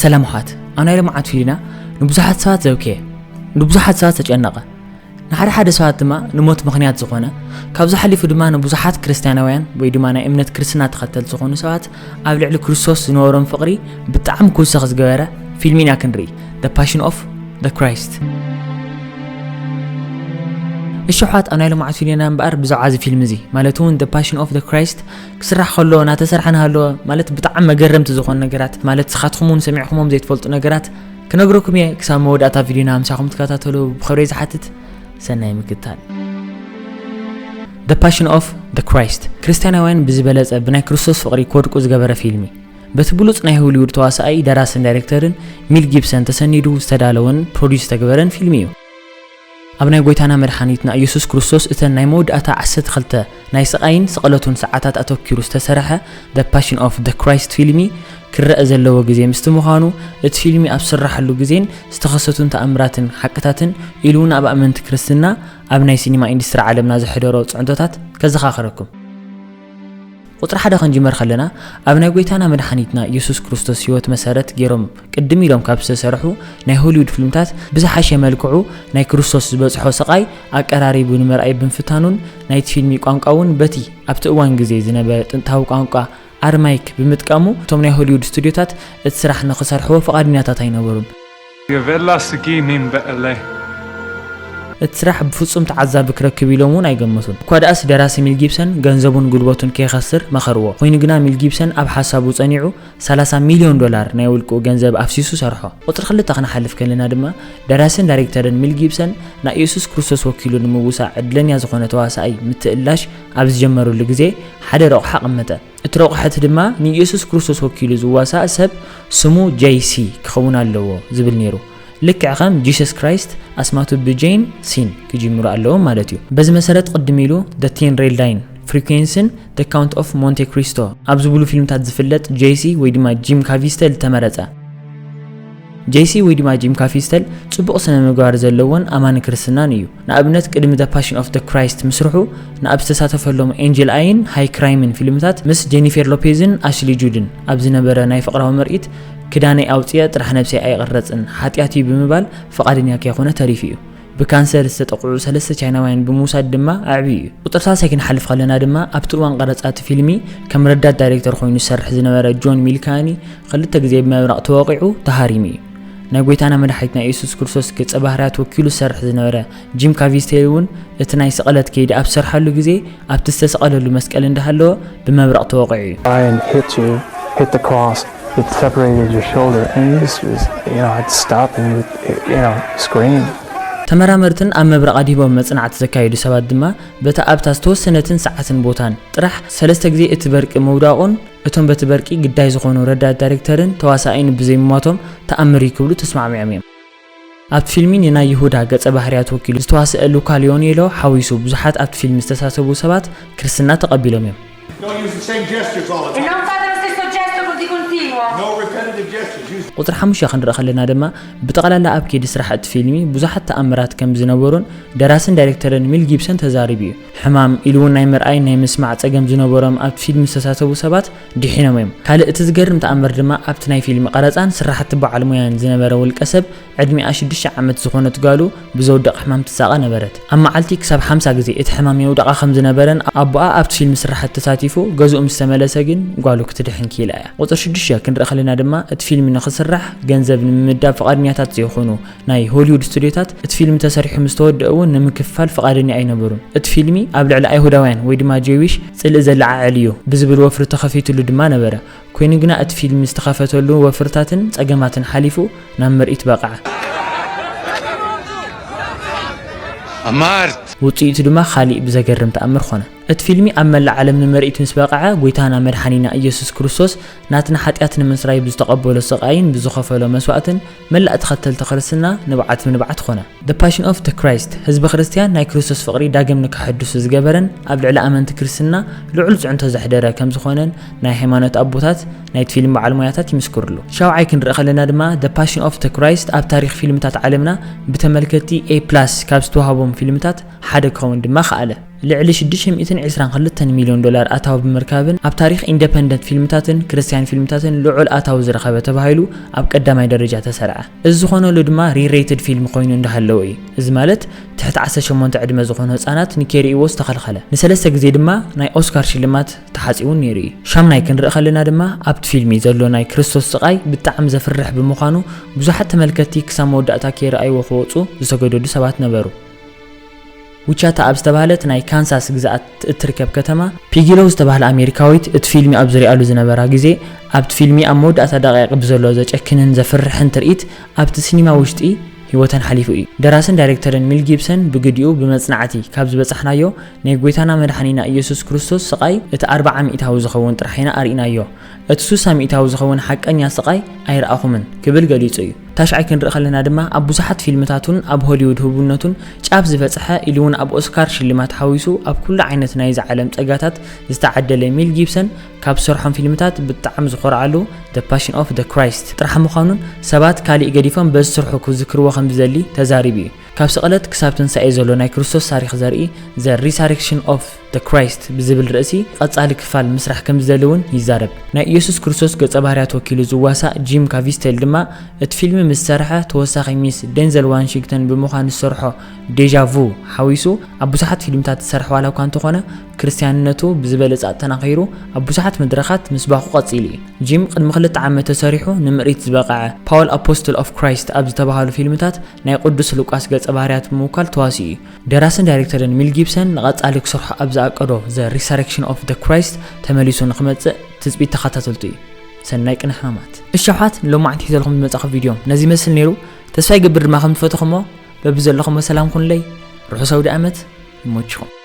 ሰላም ኣሕዋት፣ ኣብ ናይ ሎምዓት ቪድዮና ንብዙሓት ሰባት ዘብከየ፣ ንብዙሓት ሰባት ዘጨነቐ፣ ንሓደ ሓደ ሰባት ድማ ንሞት ምኽንያት ዝኾነ፣ ካብዚ ሓሊፉ ድማ ንብዙሓት ክርስትያናውያን ወይ ድማ ናይ እምነት ክርስትና ተኸተልቲ ዝኾኑ ሰባት ኣብ ልዕሊ ክርስቶስ ዝነበሮም ፍቕሪ ብጣዕሚ ክውሰኽ ዝገበረ ፊልሚ ኢና ክንርኢ፣ The Passion of the Christ። እሺ ኣሕዋት፣ ኣብ ናይ ሎምዓት ቪድዮና እምበኣር ብዛዕባ እዚ ፊልም እዚ ማለት እውን The Passion of the Christ ክስራሕ ከሎ እናተሰርሐ እናሃለወ ማለት ብጣዕሚ መገረምቲ ዝኾኑ ነገራት ማለት ንስኻትኩም እውን ሰሚዕኩሞም ዘይትፈልጡ ነገራት ክነግረኩም እየ። ክሳብ መወዳእታ ቪድዮና ምሳኹም ትከታተሉ ብኽብሪ ዝሓትት። ሰናይ ምክትታል። The Passion of the Christ ክርስትያናውያን ብዝበለጸ ብናይ ክርስቶስ ፍቕሪ ክወድቁ ዝገበረ ፊልም እዩ። በቲ ብሉጽ ናይ ሆሊውድ ተዋሳኣይ፣ ደራስን ዳይሬክተርን ሚል ጊብሰን ተሰኒዱ ዝተዳለወን ፕሮዲስ ዝተገበረን ፊልም እዩ። ኣብ ናይ ጎይታና መድሓኒትና ኢየሱስ ክርስቶስ እተን ናይ መወዳእታ ዓሰርተ ክልተ ናይ ስቓይን ስቕለቱን ሰዓታት ኣተኪሩ ዝተሰርሐ The Passion of the Christ ፊልሚ ክረአ ዘለዎ ግዜ ምስቲ ምዃኑ፣ እቲ ፊልሚ ኣብ ዝስራሓሉ ግዜን ዝተኸሰቱን ተኣምራትን ሓቅታትን ኢሉ እውን ኣብ ኣመንቲ ክርስትና ኣብ ናይ ሲኒማ ኢንዱስትሪ ዓለምና ዘሕደሮ ጽዕንቶታት ከዘኻኽረኩም። ቁጽሪ ሓደ ክንጅመር ከለና፣ ኣብ ናይ ጎይታና መድሓኒትና ኢየሱስ ክርስቶስ ህይወት መሰረት ገይሮም ቅድም ኢሎም ካብ ዝተሰርሑ ናይ ሆሊውድ ፊልምታት ብዝሓሸ መልክዑ ናይ ክርስቶስ ዝበጽሖ ስቓይ ኣቀራሪቡ ንምርኣይ ብምፍታኑን ናይቲ ፊልሚ ቋንቋ እውን በቲ ኣብቲ እዋን ግዜ ዝነበረ ጥንታዊ ቋንቋ ኣርማይክ ብምጥቃሙ እቶም ናይ ሆሊውድ ስቱዲዮታት እቲ ስራሕ ንኽሰርሕዎ ፍቓደኛታት ኣይነበሩን። Yovella Sugini Mbele. እቲ ስራሕ ብፍጹም ተዓዛቢ ክረክብ ኢሎም እውን ኣይገመቱን። እኳ ደኣስ ደራሲ ሚል ጊብሰን ገንዘቡን ጉልበቱን ከይኸስር መኸርዎ። ኮይኑ ግና ሚል ጊብሰን ኣብ ሓሳቡ ጸኒዑ ሰላሳ ሚልዮን ዶላር ናይ ውልቁ ገንዘብ ኣፍሲሱ ሰርሖ። ቁጽሪ ክልተ ክንሓልፍ ከለና ድማ ደራስን ዳይሬክተርን ሚል ጊብሰን ንኢየሱስ ክርስቶስ ወኪሉ ንምውሳእ ዕድለኛ ዝኾነ ተዋሳኣይ ምትእላሽ ኣብ ዝጀመሩሉ ግዜ ሓደ ረቑሒ ኣቐመጠ። እቲ ረቑሒ እቲ ድማ ንኢየሱስ ክርስቶስ ወኪሉ ዝዋሳእ ሰብ ስሙ ጄይ ሲ ክኸውን ኣለዎ ዝብል ነይሩ። ልክዕ ከም Jesus Christ ኣስማቱ ብ J ን C ን ክጅምሩ ኣለዎም ማለት እዩ። በዚ መሰረት ቅድም ኢሉ The Ten Rail Line Frequency ን The Count of Monte Cristo ኣብ ዝብሉ ፊልምታት ዝፍለጥ ጄይ ሲ ወይ ድማ ጂም ካቪስተል ተመረጸ። ጄይ ሲ ወይ ድማ ጂም ካቪስተል ጽቡቕ ስነ ምግባር ዘለዎን ኣማኒ ክርስትናን እዩ። ንኣብነት ቅድሚ The Passion of the Christ ምስርሑ ንኣብ ዝተሳተፈሎም ኤንጀል ኣይ ን ሃይ ክራይም ን ፊልምታት ምስ ጀኒፌር ሎፔዝ ን ኣሽሊ ጁድ ን ኣብ ዝነበረ ናይ ፍቕራዊ ምርኢት ክዳነይ ኣውጽኤ ጥራሕ ነብሰይ ኣይቕረጽን፣ ሓጢኣት እዩ ብምባል ፍቓደኛ ከይኮነ ተሪፉ እዩ። ብካንሰር ዝተጠቕዑ ሰለስተ ቻይናውያን ብምውሳድ ድማ ኣዕብዩ እዩ። ቁጽሪ ሳልሳይ ክንሓልፍ ከለና ድማ ኣብቲ እዋን ቀረጻ እቲ ፊልሚ ከም ረዳት ዳይሬክተር ኮይኑ ዝሰርሕ ዝነበረ ጆን ሚልካኒ ክልተ ግዜ ብመብረቕ ተወቒዑ ተሃሪሙ እዩ። ናይ ጎይታና መድሓኒትና ኢየሱስ ክርስቶስ ገጸ ባህርያት ወኪሉ ዝሰርሕ ዝነበረ ጂም ካቪስቴል እውን እቲ ናይ ስቕለት ከይዲ ኣብ ዝሰርሓሉ ግዜ ኣብቲ ዝተሰቐለሉ መስቀል እንዳሃለወ ብመብረቕ ተወቒዑ እዩ። Lion hit you, hit the cross, it separated your shoulder, and you just, was, you know, had to stop and, you know, scream. ተመራመርትን ኣብ መብረቕ ኣድሂቦም መጽናዕቲ ዘካየዱ ሰባት ድማ በታ ኣብታ ዝተወሰነትን ሰዓትን ቦታን ጥራሕ ሰለስተ ግዜ እቲ በርቂ ምውዳቑን እቶም በቲ በርቂ ግዳይ ዝኾኑ ረዳት ዳይሬክተርን ተዋሳኣይን ብዘይምሟቶም ተኣምር እዩ ክብሉ ተስማዕሚዖም እዮም። ኣብቲ ፊልሚ ንናይ ይሁዳ ገጸ ባህርያት ወኪሉ ዝተዋስአ ሉካ ሊዮኔሎ ሓዊሱ ብዙሓት ኣብቲ ፊልሚ ዝተሳተፉ ሰባት ክርስትና ተቐቢሎም እዮም። Don't use the same gestures all the E time. non fate lo stesso gesto così continuo. No repetitive gestures. Use ቁጽሪ ሓሙሽተ ክንርኢ ከለና ድማ ብጠቕላላ ኣብ ከይዲ ስራሕ እቲ ፊልሚ ብዙሓት ተኣምራት ከም ዝነበሩን ደራስን ዳይሬክተርን ሚል ጊብሰን ተዛሪቡ እዩ። ሕማም ኢሉ እውን ናይ ምርኣይ ናይ ምስማዕ ጸገም ዝነበሮም ኣብቲ ፊልሚ ዝተሳተፉ ሰባት ድሒኖም እዮም። ካልእ እቲ ዝገርም ተኣምር ድማ ኣብቲ ናይ ፊልሚ ቀረጻን ስራሕቲ በዓል ሞያን ዝነበረ ውልቀ ሰብ ዕድሚኣ ሽዱሽተ ዓመት ዝኾነት ጓሉ ብዘውድቕ ሕማም ትሳቐ ነበረት። ኣብ መዓልቲ ክሳብ ሓምሳ ግዜ እቲ ሕማም የውድቓ ከም ዝነበረን ኣቦኣ ኣብቲ ፊልም ስራሓት ተሳቲፉ ገዝኡ ምስ ተመለሰ ግን ጓሉ ክትድሕን ክኢላ እያ። ቁጽሪ ሽዱሽተ ክንርኢ ከለና ድማ እቲ ፊልም ንኽስራሕ ገንዘብ ንምምዳብ ፍቓደኛታት ዘይኾኑ ናይ ሆሊውድ ስቱዲዮታት እቲ ፊልም ተሰሪሑ ምስ ተወደአ እውን ንምክፍፋል ፍቓደኛ ኣይነበሩን። እቲ ፊልሚ ኣብ ልዕሊ ኣይሁዳውያን ወይ ድማ ጀዊሽ ጽልኢ ዘለዓዕል እዩ ብዝብል ወፍሪ ተኸፊትሉ ድማ ነበረ። ኮይኑ ግና እቲ ፊልም ዝተኸፈተሉ ወፍርታትን ጸገማትን ሓሊፉ ናብ ምርኢት በቕዐ። ኣማርት ውጽኢቱ ድማ ካሊእ ብዘገርም ተኣምር ኾነ። እቲ ፊልሚ ኣብ መላእ ዓለም ንምርኢት ምስ በቕዐ፣ ጎይታና መድሓኒና ኢየሱስ ክርስቶስ ናትና ሓጢኣት ንምስራይ ብዝተቐበሎ ስቓይን ብዝኸፈሎ መስዋእትን መላእ ተኸተልቲ ክርስትና ንብዓት ብንብዓት ኾነ። The Passion of the Christ ህዝቢ ክርስትያን ናይ ክርስቶስ ፍቕሪ ዳግም ንክሕድሱ ዝገበረን ኣብ ልዕሊ ኣመንቲ ክርስትና ልዑል ጽዕንቶ ዘሕደረ ከም ዝኾነን ናይ ሃይማኖት ኣቦታት ናይቲ ፊልም በዓል ሞያታት ይምስክርሉ። ሻውዓይ ክንርኢ ከለና ድማ The Passion of the Christ ኣብ ታሪኽ ፊልምታት ዓለምና ብተመልከትቲ A ፕላስ ካብ ዝተዋህቦም ፊልምታት ሓደ ክኸውን ድማ ከኣለ። ልዕሊ ሽዱሽተ ሚእትን ዕስራን ክልተን ሚልዮን ዶላር ኣታዊ ብምርካብን ኣብ ታሪኽ ኢንደፐንደንት ፊልምታትን ክርስትያን ፊልምታትን ልዑል ኣታዊ ዝረኸበ ተባሂሉ ኣብ ቀዳማይ ደረጃ ተሰርዐ። እዚ ዝኾነሉ ድማ ሪሬትድ ፊልም ኮይኑ እንዳሃለወ እዩ። እዚ ማለት ትሕቲ ዓሰርተ ሸሞንተ ዕድመ ዝኾኑ ህጻናት ንኬርእይዎ ዝተኸልኸለ። ንሰለስተ ግዜ ድማ ናይ ኦስካር ሽልማት ተሓጺውን ነይሩ እዩ። ሻምናይ ክንርኢ ከለና ድማ ኣብቲ ፊልሚ ዘሎ ናይ ክርስቶስ ስቓይ ብጣዕሚ ዘፍርሕ ብምዃኑ ብዙሓት ተመልከትቲ ክሳብ መወዳእታ ከይረኣይዎ ክወጹ ዝሰገደዱ ሰባት ነበሩ። ዊቻታ ኣብ ዝተባህለት ናይ ካንሳስ ግዝኣት እትርከብ ከተማ ፒጊሎ ዝተባህለ ኣሜሪካዊት እቲ ፊልሚ ኣብ ዝሪኣሉ ዝነበራ ግዜ ኣብቲ ፊልሚ ኣብ መወዳእታ ደቂቕ ብዘሎ ዘጨክንን ዘፍርሕን ትርኢት ኣብቲ ሲኒማ ውሽጢ ህይወተን ሓሊፉ እዩ። ደራስን ዳይሬክተርን ሚል ጊብሰን ብግዲኡ ብመጽናዕቲ ካብ ዝበጻሕናዮ ናይ ጎይታና መድሓኒና ኢየሱስ ክርስቶስ ስቓይ እቲ ኣርብዓ ሚእታዊ ዝኸውን ጥራሕ ኢና ኣርኢናዮ። እቲ ሱሳ ሚእታዊ ዝኸውን ሓቀኛ ስቓይ ኣይረኣኹምን ክብል ገሊጹ እዩ። ታሽዓይ ክንርኢ ከለና ድማ ኣብ ብዙሓት ፊልምታቱን ኣብ ሆሊውድ ህቡብነቱን ጫፍ ዝበጽሐ ኢሉ እውን ኣብ ኦስካር ሽልማት ሓዊሱ ኣብ ኩሉ ዓይነት ናይዚ ዓለም ጸጋታት ዝተዓደለ ሚል ጊብሰን ካብ ዝሰርሖም ፊልምታት ብጣዕሚ ዝኾርዓሉ The Passion of the Christ ጥራሕ ምዃኑን ሰባት ካሊእ ገዲፎም በዚ ስርሑ ክዝክርዎ ከም ዝደሊ ተዛሪቡ እዩ። ካብ ስቕለት ክሳብ ትንሳኤ ዘሎ ናይ ክርስቶስ ታሪኽ ዘርኢ The Resurrection of the Christ ብዝብል ርእሲ ቀጻሊ ክፋል ምስራሕ ከም ዝደሊ እውን ይዛረብ። ናይ ኢየሱስ ክርስቶስ ገጸ ባህርያት ወኪሉ ዝዋሳእ ጂም ካቪስቴል ድማ እቲ ፊልሚ ምስ ሰርሐ ተወሳኺ ሚስ ዴንዘል ዋሽንግተን ብምዃን ዝሰርሖ ዴጃ ቩ ሓዊሱ ኣብ ብዙሓት ፊልምታት ዝሰርሐ ዋላ እኳ እንተኾነ ክርስትያንነቱ ብዝበለጸ ኣጠናኺሩ ኣብ ብዙሓት መድረኻት ምስባኹ ቀጺሉ እዩ። ጂም ቅድሚ ክልተ ዓመት ተሰሪሑ ንምርኢት ዝበቕዐ ፓወል ኣፖስትል ኦፍ ክራይስት ኣብ ዝተባህሉ ፊልምታት ናይ ቅዱስ ሉቃስ ገጸ ባህርያት ብምውካል ተዋሲኡ እዩ። ደራስን ዳይሬክተርን ሚል ጊብሰን ንቐጻሊ ክሰርሖ ኣብ ዝኣቀዶ The Resurrection of the Christ ተመሊሱ ንክመጽእ ትጽቢት ተኸታተልቱ እዩ። ሰናይ ቅነ ሕማማት። እሺ ኣሕዋት፣ ንሎማዕንቲ ሒዘልኩም ዝመጻኹ ቪድዮ ነዚ ይመስል ነይሩ። ተስፋ ይገብር ድማ ከም ትፈተኹሞ። በብዘለኹሞ ሰላም ኩንለይ። ርሑስ ኣውደ ዓመት። ይመችኹም።